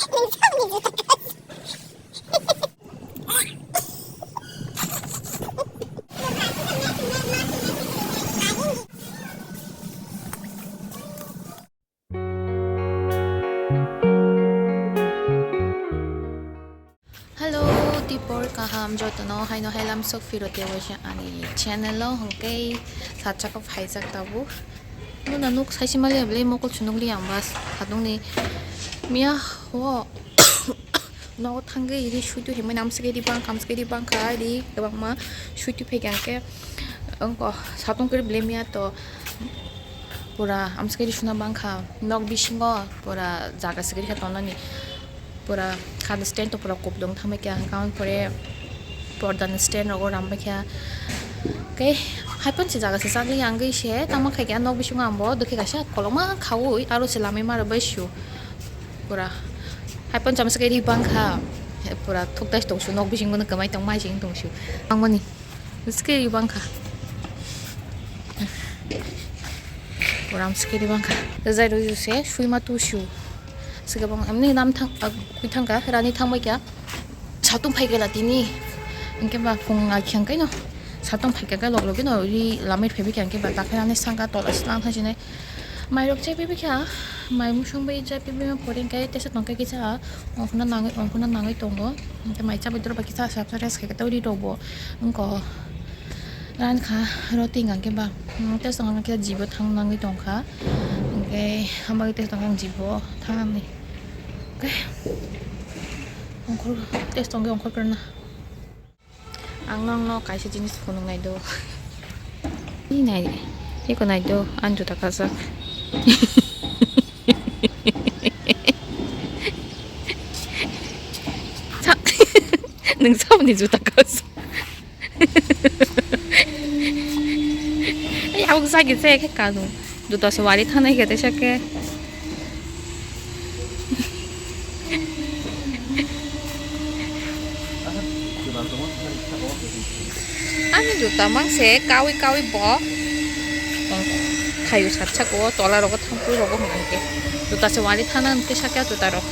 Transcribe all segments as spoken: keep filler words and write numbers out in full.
Hello, tipor kaham jotono haino hailam sok phiro tei waisa ani channel o hwnkhe satsakha phaijak tabuk. Nuna nuk saisi mali abli mokol chunuk li ang bas hadung ni miya ho nogo thangwi ri suitu himwi namsike ri bangkha, amsike ri bangkha ri kwbangma suitu phaikha hwnkhe wngkha satung khe blemia to. Pura amswkhe risuna bangkha nok bisingo pura jaga swkhe rikha tongnani pura khani stand to pura kupdung thangbai kha hwnkhe pore pordani stand rogo rambai kha. Khe haiphano se jaga se chagli ang se tamo khaikha nok bisingo ang bo dukhe kaisa kolokma khaui aro se lamai ma rwbai sio pura haiphano chamswkhe ri bangkha pura thukdai tongsu nok bisingo no kwmai tong mai sing tongsu tangmani. Bwswkhe ri bangkha. Pura amswkhe ri bangkha. Rijai rwi se suima tu sio. Swkhe bang amni nam thang, ah, kwi thangkha, rani thangbai kha. Satung phai khe la tini. Hwnkhe ba phung nai khe hwnkhe no. Satung phai khe lok lok no ri lamai phai bai kha hwnkhe ba ta khe rani sangka tola slang thang sinai. Mairok chaipibi kha, mai musung bai chaipibi ma pore hwnkhe tesa tongkha kisa, ongkhorna nangwi, ongkhorna nangwi tongo. Hwnkhe mai chabai doro ba kisa sap sap rest khaikhe tei ri rokbo wngkha. Rankha roti hwnkhe ba, hmm, tesa tongkha kisa jibo thang nangwi tongkha. Hwnkhe hambai tesa tongkha jibo thangnani. Hwnkhe ongkhor tesa tongkhe ongkhor kwrwna. Ang nokno kaisa jinis phunuk nai do. Ni nai, eko nai do, ani juta kajak. Sa-, nwng saboni juta kajak. Ei, abuk jagi se khe kanu. Juta se wari thanai khe teisa khe. Ani juta mang se kawi kawi bo. Thaio sat sako tola rogo thampui rogo hwnkhe. Juta se wari thana hwnkhe sakya juta rok.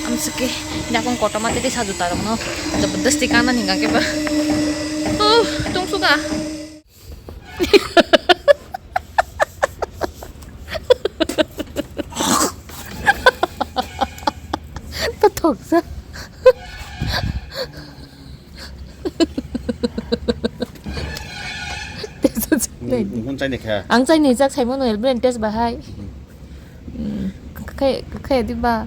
Amsike yakung kotorma tei sa juta rok no. Jabardasti kana ni hwnkhe ba. Oh, tungsuka. Tathoksa. Nung, nung chaini kha? Ang chaini jak saimano, elbren test bahai. Hmm. Hmm, khe, khe di ba?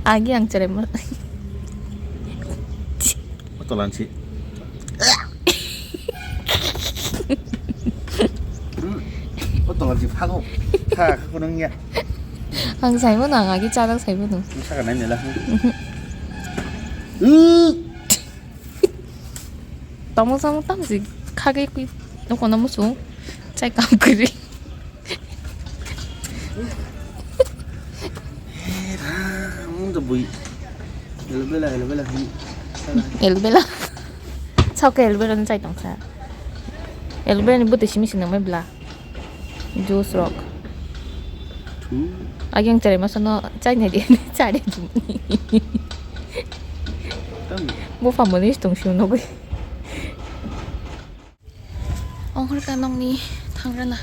Agi ang cherai ma. O tolan si. Hmm. O tolan si phago. Kha, kha ko nung ya. Ang saimano, ang agi chajak saimano. Nung saka nai nela. Mhm. Hmm. Tamo samo tamo si khagwi kwi nokona musu chai kam kwrwi. Mung to bui. Aloe vera, aloe vera, hmm. Sala. Aloe vera. Sao khe aloe vera ni chai tongsa. Aloe vera ni bwtwi simi sini nangmai bla. Juice rok. Hmm. Agi ang cherai masa no chai nai di, chai di. Tam. Bo family tong sio nogwi. Ongkhorka nokni thangrana.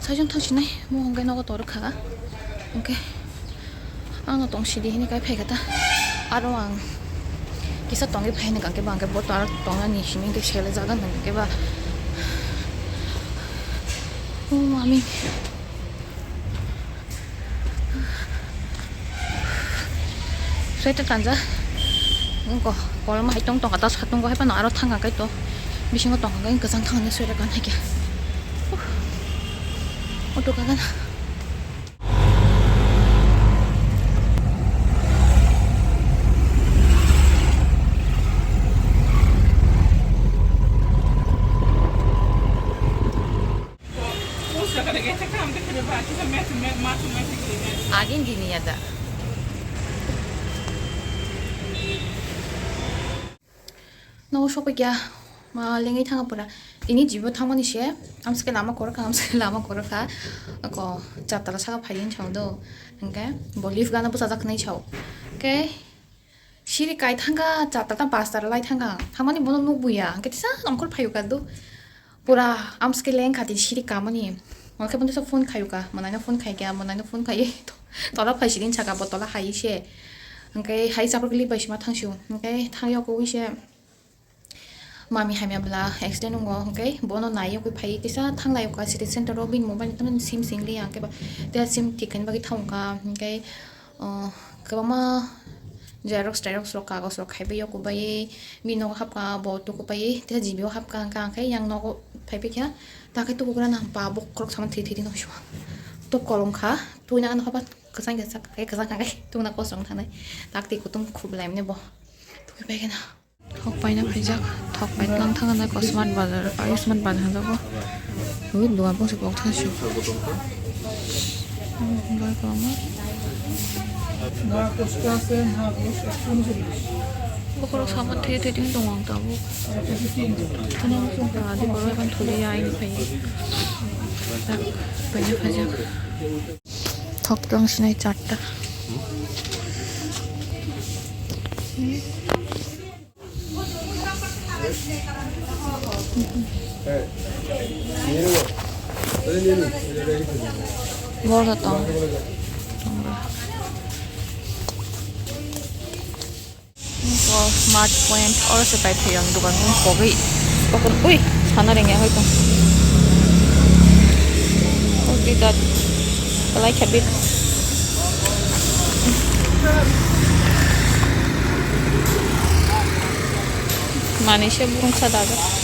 Sajung thang sinai, mo hongkai nogo torok kha. Hwnkhe ano tong sidi hini kai phaikha ta. Aro ang kisa tongwi phaini kangke ba hwnkhe bo to aro tongnani simi hwnkhe sele jagan hwnkhe ba. Oh, mami. Sweater tanja. Wngko, kolom hai tong tongka ta satung ko hai phano aro thangka kai to. Bisingo tongka kai kwchang thangni sweater kan hai khe. Auto ka gana. Agin dini ada. Nogo sokoi kya, ma lengwi thanga pura. Ini jibo thangmani se, amsike lama korokha, amsike lama korokha. Ako chatala saka phaiyeng chang do. Hwnkhe bo lift gana bwchajak hwnwi sao. Hwnkhe siri kai thangkha, charta ta pasta lai thangkha. Thangmani bono nukbuya. Hwnkhe tisa ongkhor phaiyo ka do. Pura amske leng kha tini siri kamani. Hwnkhe bono tisa phone khayo ka. Mwnaino phone khai kha, mwnaino phone khai. Tola phai siring saka bo tola hai se. Hwnkhe hai chapur gili bai sima thangsio. Hwnkhe thangyo ko wise. Mami hamya bwla accident wngo, hwnkhe bono naiwi phai kisa thanglai kha city center o, bini mobile ni sim singli ya, hwnkhe ba tei sim thik khaina bagwi thang kha, hwnkhe, oh, kwbangma xerox terox rok, kagoj rok khaibai o, kubaiwi bini nogo hapkha, bo tukubai tei G B o hapkha, hwnkhe ang khe yang nogo phaibai kha, ta khe tukugra nang ba bokhorok sama thwi thwi nw sio, tok kolom kha, tuina ano haba kwchang kwchang khe, kwchang kha khe tukna kosong thanai, tak twi kutung khub lai mani bo tukubai khe na. Thok paina phaijak, thok paina lang thang nai ko Smart Bazar, Ayushman Bazar hwnjago. Ui, dukan bangsi kok thang sio. Hmm, bai kwbangma. Bokhorok saman thwi thwi tong ang tabuk. Ah, di borok eman thuli ya, ini phai. Tak, paina phaijak. Thok tong sinai charta. Borok tong. Smart point oro se pai phai ang dukan o pogwi. Pokon, ui, sana rengya hoi tong. Pokdi dat. Kalai khabit. Mani se burung sa daga.